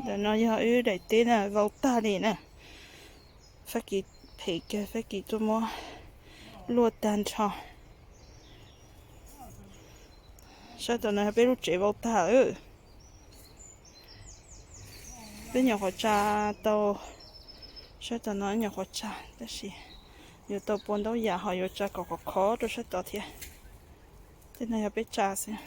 Ntawm no yog wb daim teb na, vau tag li na. Fab Kis phem kawg, Fab Kis tuaj muab luaj tag nrho. Sab tom no yog peb lub tsev vau tag. Peb nyuam qhuav tsa tau, sab tom no nyuam qhuav tsa tab sis yuav tau pua ntaub yam ho yuav tsa kom khov khov rau sab tod thiab. Tej no yog peb tsa xwb.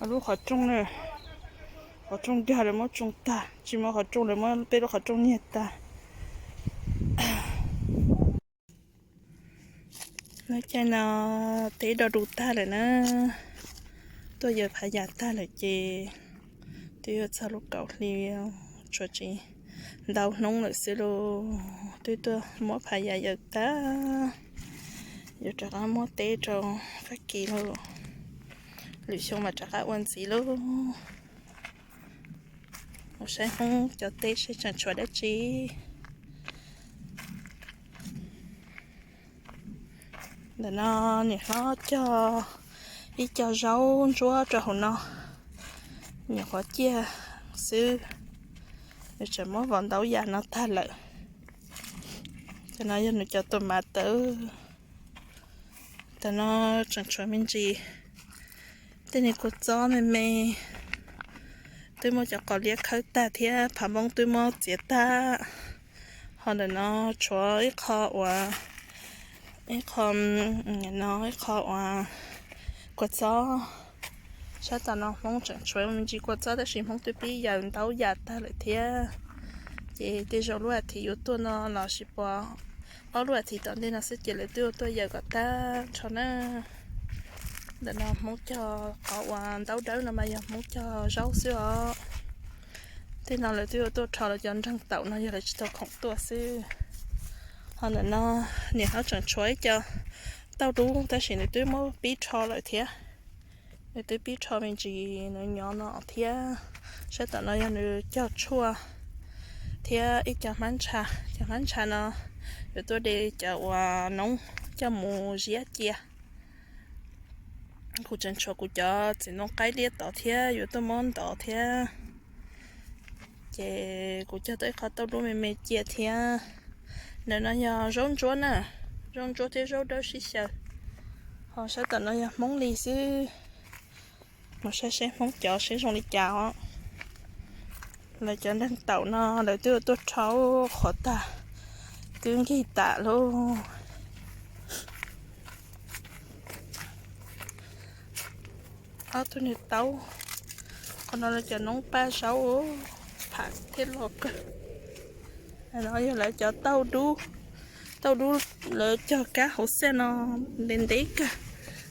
Lub qhov rooj, qhov rooj dag lawv muab tsoo tag, tsis muaj qhov rooj lawv muab peb lub qhov rooj nyiag tag. Lub caij no teb do du tag lawm na, tuaj yawm phav yam tag lawm ces twb yuav txog lub kaum hli, tshuav tsis ntau hnub lawm xwb lauj. Twb tuaj muab phav yam yawm tag, yuav rov qab muab teb rau Fab Kis lauj. Lwm xyoo mas rov qab ua ntxiv lauj. Mus saib Hmoob cov teb seb tseem tshuav dab tsi. Ntawm no niam hlob cog ib co zaub ntsuab rau hauv no, nyuam qhuav ciaj xwb, nws tseem muab vov ntaub yam no tag lawm. Cov no yog nws cov tus mav tawv. Tam no tseem tshuav me ntsis tej niag kua txob me me, twb muab cov qos liab khawb tag thiab phav npoob twb muab txiav tag. Ho ntawm no tshuav ib qho uas, ib qho, no ib qho uas kua txob. Sab tom no Hmoob tseem tshuav me ntsis kua txob tab sis Hmoob twb pib yaws ntaub yam tag lawm thiab. Ces tej zaum lub as thiv yuav tuaj no los sis puas ob lub as thiv tom ntej no xwb ces lawv twb yuav tuaj yaws kom tag nrho na. Ntawm no Hmoob cog qhov uas ntaub dawb no mas yog Hmoob cog zaub xwb os. Tej no lawv twb yuav tuaj rho lawv cov nreeg taum no yog lawv tsis tau khoom tuaj xwb. Ho ntawm no niam hlob tseem tshuav ib co tauj dub tab sis nws twb muab pib rho lawm thiab. Nws twb pib rho me ntsis nws nyob no thiab. Sab tom no yog nws cog tshuaj thiab ib co hmab ntsha. Cov hmab ntsha no yuav tuaj de cov uas noob coj mus ziab cia. Kuv tseem tshuav kuv cov txiv ntoo qaib liab tod thiab yuav tuaj muab ntov thiab. Ces kuv cog tau ib qho tauj dub me me cia thiab. Ntawm no yog zaub ntsuab na, zaub ntsuab thiab zaub dawb sib xyaw. Ho sab tom no yog Hmoob li xwb. Mus saib seb Hmoob cov seb zoo li cas os. Lawv cov nreeg taum no lawv twb yuav tuaj rho qhuav tag, twb nkig tas lauj. Ob tug niag taub, qhov no lawv cov noob paj zaub, pham thiab loj kawg. No yog lawv cov tauj dub, tauj dub lawv cog kab hauv xaj no ntev ntev kawg,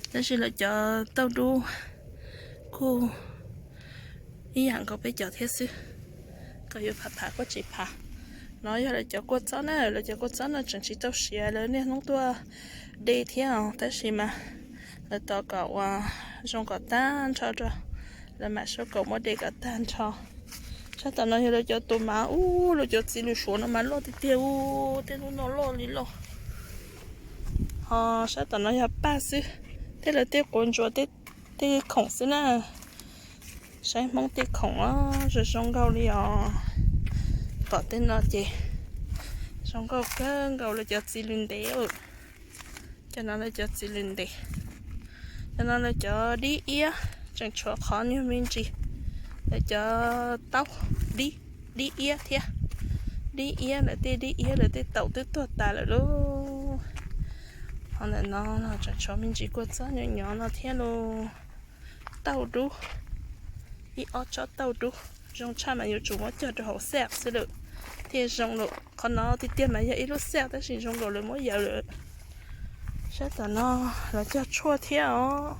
tab sis lawv cov tauj dub kuj ib yam nkaus peb cov thiab xwb, kom yuav phav phav kuj tsis phav. No yog lawv cov kua txob na, lawv cov kua txob no tseem tsis tau siav, lawv niaj hnub tuaj de thiab os, tab sis mas lawv tos kom uas zoo kom tag nrho rau, lawv mam sawv kom muab de kom tag nrho. Sab tom no yog lawv cov tus mav ub, lawv cov txiv lws suav no mas loj tiag tiag ub, tej lub no loj li loj. Ho sab tom no yog paj xwb, tej lawv tej quav ntsuas tej khoom xwb na. Saib Hmoob tej khoom zoo zoo nkauj li os. Tom tej no ces zoo nkauj kawg nkaus lawv cov txiv lws ntev. Cov no lawv cov txiv lws ntev. Cov no lawv cov dib iab, tseem tshuav qhov nyuag me ntsis. Lawv cov taub dib, dib iab thiab. Dib iab lawv tej, dib iab lawv tej taum twb tuag tas lawm lauj. Ho ntawm no tseem tshuav me ntsis kua txob nyob nyob no thiab lauj. Tauj dub, ib ob tsob tauj dub zoo tshaj mas yuav tsum muab cog rau hauv xaj xwb lawm thiaj zoo lawm. Qhov no tiag tiag mas yog ib lub xaj tab sis zoo nkaus lawv muab yaws lawm. Sab tom no lawv cog tshuaj thiab os.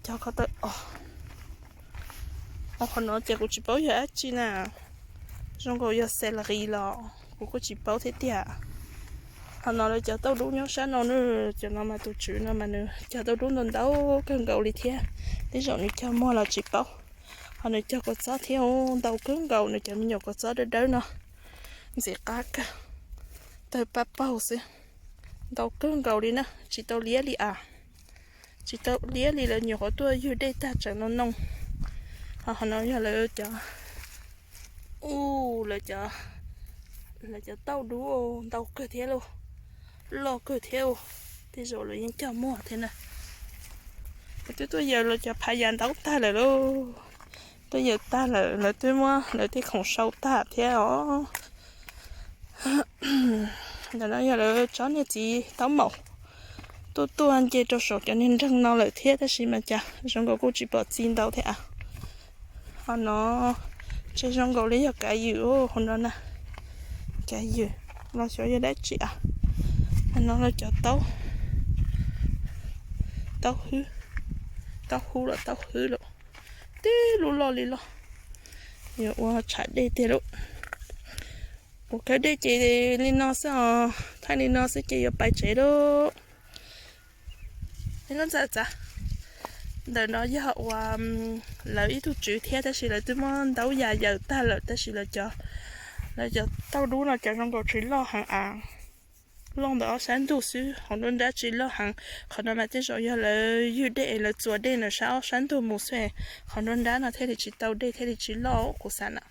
Cog ko taw os. Qhov no ces kuv tsis paub yog dab tsi na. Zoo nkaus yog celery los kuv kuj tsis paub thiab tiag. Qhov no lawv cov tauj dub nyob sab no na, cov no mas tus tswv no mas nws cog tauj dub ntau ntau kawg nkaus li thiab. Tej zaum nws cog muag los tsis paub. Ho nws cog kua txob thiab ntau kawg nkaus, nws cov me nyuam kua txob dawb dawb no. Ntxim qab kawg, tawg paj paug xwb, ntau kawg nkaus li na, tsis tau liab li as. Tsis tau liab li, lawv nyuam qhuav tuaj ywg dej tag tseem no noo. Ho qhov no yog lawv cov, u, lawv cov, lawv cov tauj dub ntau kawg thiab lauj, loj kawg thiab, tej zaum lawv yeej cog muag thiab na. Twb tuaj yaws lawv cov phav yas ntaub tag lawm lauj, tuaj yaws tag lawm, lawv twb muab lawv tej khoom sau tag thiab os. Ntawm no yog lawv tsob niag txiv taub maum tuaj tuaj nce rau saum cov niag nreeg no lawm thiab, tab sis mas cas zoo nkaus kuj tsis pom txi ntau thiab as. Ho no, ntshe zoo nkaus li yog kav ywm hauv no na, kav ywm los xyov yog dab tsi as. Ho no lawv cov taub, taub hwb, taub hwb los taub hwb lawm, tib lub loj li loj, yuav ua tshav dej tiag lauj. Kuv khawb dej ces li no xwb os, thaij li no xwb ces yuav pais tsev lauj. Ntawm no yog uas lawv ib tug tswv thiab, tab sis lawv twb muab ntaub yas yaws tag lawm, tab sis lawv cov, lawv cov tauj dub no cov zoo nkaus tsis loj heev as, loj ntawm ob sab ntug xwb, hauv nruab nrab tsis loj heev. Qhov no mas tej zaum yog lawv ywg dej es lawv txuas dej ntawm sab ob sab ntug mus xwb, qhov nruab nrab no thiaj li tsis tau dej thiaj li tsis loj kuv xav na.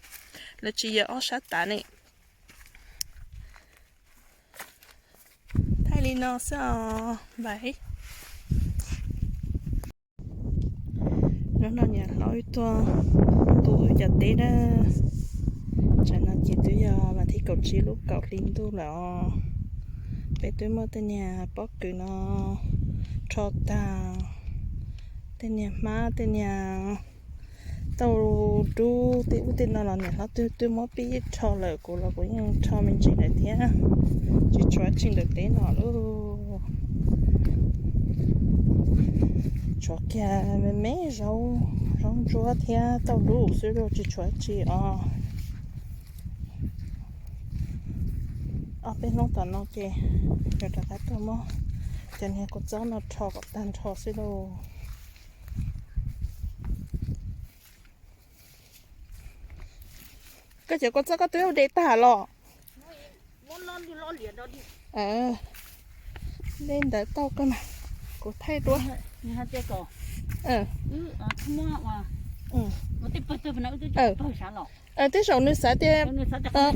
Lawv tsis yaws ob sab tav ne. Thaij li no xwb os, bye. Hnub no niam hlob wb tuaj tu wb cov teb na. Tsam no ces twb yog vas thib kaum tsib lub kaum hli ntuj lawm os. Peb twb muab tej niag pob kws no rho tag, tej niag hmab, tej niag tauj dub, tej ub tej no los niam hlob twb twb muab pib rho lawm, kuv los kuv yeej rho me ntsis lawm thiab. Tsis tshuav tsi ntawm teb no lauj. Tshuav kiag me me zaub, zaub ntsuab thiab tauj dub xwb lauj, tsis tshuav tsi os. Ob peb hnub tom no ces yuav rov qab tuaj muab cov niag kua txob no rho kom tag nrho xwb lauj. Koj cov kua txob koj twb de tag los? De ntawd tau koj mas, kuv thaij duab. Tej zaum nws xav tias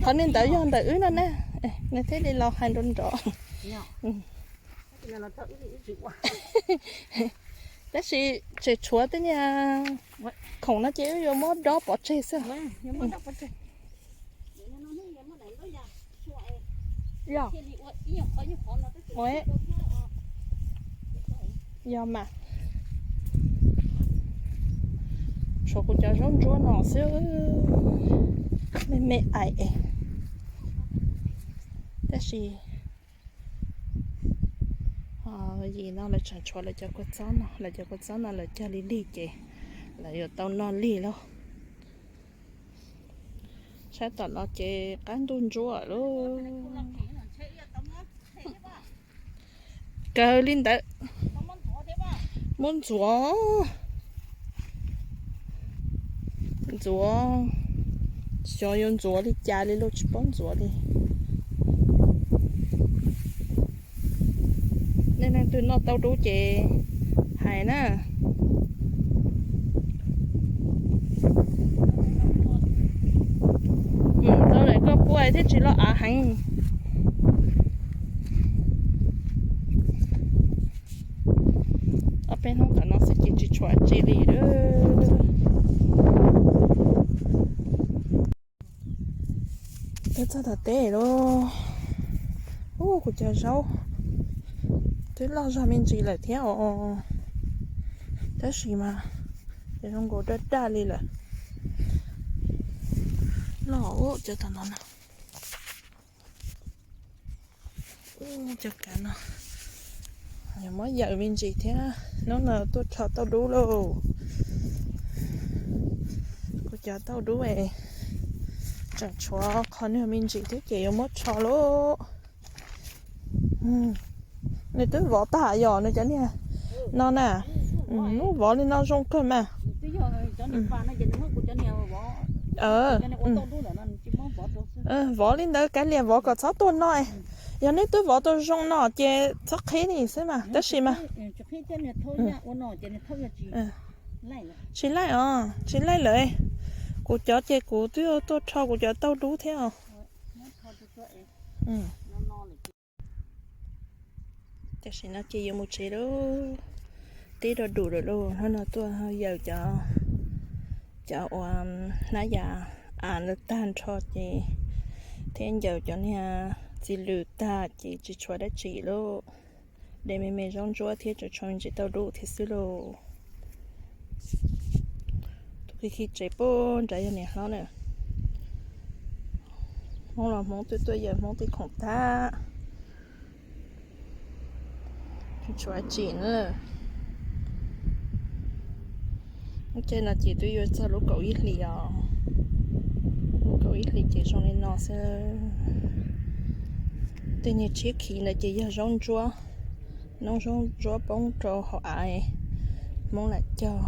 qhov niag ntawd yog ntawm wb no na, nws thiaj li los hais nrov nrov. Tab sis tseem tshuav tej niag khoom no ces wb yuav muab dob pov tseg xwb. Yog, yog mas. Tshuav kuv cov zaub ntsuab no xwb, me me ais es. Tab sis yim no lawv tseem tshuav lawv cov kua txob no, lawv cov kua txob no lawv cog lig lig ces lawv yuav tau noj lig lauj. Sab tom no ces qab ntuj ntsuab lauj. Kawg li ntawd. Muab ntxuav, ntxuav, xyov yuav ntxuav li cas li lauj, tsis paub ntxuav li. Nej leej twg noj tau dub ces hais na. Tau lawm koj puab thiaj tsis loj av heev. Ob peb hnub tom no xwb ces tsis tshuav tsi li. Peb txog tom teb lauj. Ub, kuv cov zaub twb loj zog me ntsis lawm thiab os. Tab sis mas cov zoo nkaus daj daj li lawm. Loj ub, cov tom no na. Ub, cov kav no yuav muab yaws me ntsis thiab. Hnub no tuaj rho tauj dub lauj. Kuv cov tauj dub es tseem tshuav qhov nws me ntsis thiab ces yuav muab rho lauj. Nws twb vov tag yom, nws cov niag no na. Hnub vov li no zoo kawg mas. Vov li ntawd, kav liam vov kom txhob tuag no. Yog nej twb vov tau zoo no ces txhob qhib li xwb mas, tab sis mas tsis laij os, tsis laij lawm. Kuv cov ces kuv twb tuaj rho kuv cov tauj dub thiab os. Tam sim no ces yuav mus tsev lauj, teb do dus lawm lauj. Hnub no tuaj yawm cov, cov uas hnab yas av ntawd tag nrho ces thiab ncaws cov niag txiv lws tag ces tsis tshuav dab tsi lauj. De me me zaub ntsuab thiab tseem tshuav me ntsis tauj dub thiab xwb lauj. Tuaj khi khi tsev puag nrad yog niam hlob na. Hmoob los Hmoob twb tuaj yawm Hmoob tej khoom tag, tsis tshuav dab tsi na. Lub caij no ces twb yuav txog lub kaum ib hlis os. Lub kaum ib hlis ces zoo li no xwb. Tej niag tshiab khiv ntawd ces yog zaub ntsuab, noob zaub ntsuab poob rau hauv av, Hmoob lam cog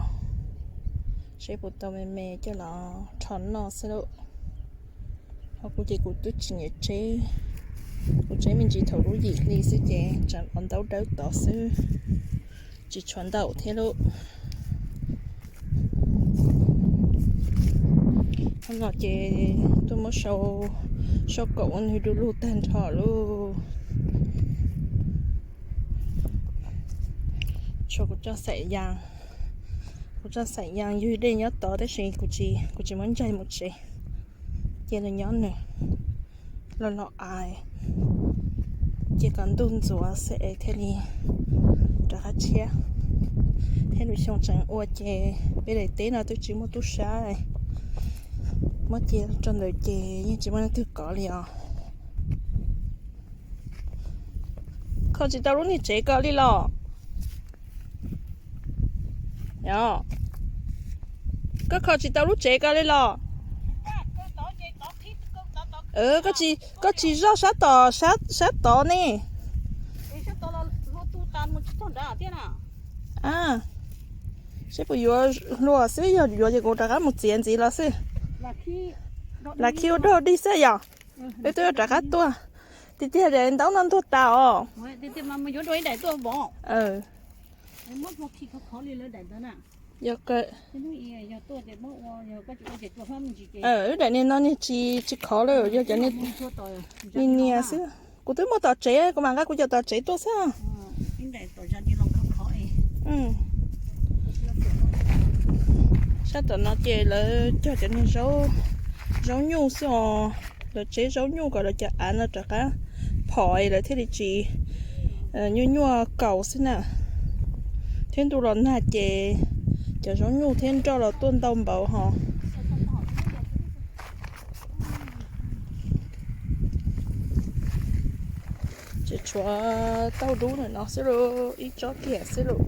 seb puas tau me me coj los rho noj xwb lauj. Ho kuv ces kuv twb tsis nyiam tseb, kuv tseb me ntsis thaum lub yim hli xwb ces tseem ua ntaub dawb tod xwb, tsis tshuav ntau thiab lauj. Hnub no ces tuaj muab sau, sau kaum ua nws du lug tag nrho lauj. Tshuav kuv tso xaim yas, kuv tso xaim yas ywg dej nyob tod tab sis kuv tsis, kuv tsis muab ncaig mus tsev, cia nws nyob nws los los av, cia kom ntuj ntxuav xwb es thiaj li rov qab tshiab. Thiab lwm xyoo tseem ua ces peb daim teb no twb tsis muaj tub sab, muab cia rau ntawd ces yeej tsis muaj leej twg kov li os. Kho tsis tau lub niag tsev ko li los? Koj kho tsis tau lub tsev ko li los? Koj tsis zoj sab tod, sab tod ne. Seb puas yuav hluas xwb, yog yuav ces kuv rov qab mus txiav ntxiv los xwb. Lam khi ua dog dig xwb yom. Peb twb yuav rov qab tuaj. Tiag tiag daim ntaub no ntuag tas os. Wb daim niag no niag tsis, tsis khov lawm, yog cov niag niag nias xwb. Kuv twb muaj tom tsev, kuv mam nqa kuv cov tom tsev tuaj xwb. Sab tom no ces lawv cog cov niag zaub nyuj xwb os. Lawv tseb zaub nyuj kom lawv cov av no rov qab phom lawv thiaj li tsis nyuaj nyuaj kaus xwb na. Thiab ntuj los nag ces cov zaub nyuj thiab nroj los tuaj ntau npaum hos. Tseem tshuav tauj dub ntawm no xwb lauj, ib tsob kiag xwb lauj.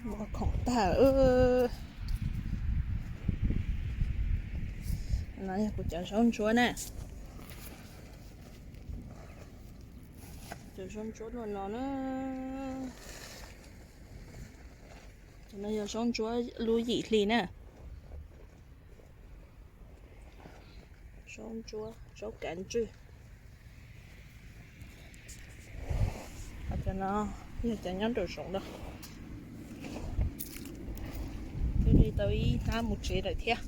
Muaj khoom tag. No yog kuv cov zaub ntsuab na. Cov zaub ntsuab luaj no na. Cov no yog zaub ntsuab lub yim hli na. Zaub ntsuab, zaub kav ntswj. Ho cov no yog cov nyob nraum zoov na. Twb li tau ib hnab mus tsev lawm thiab.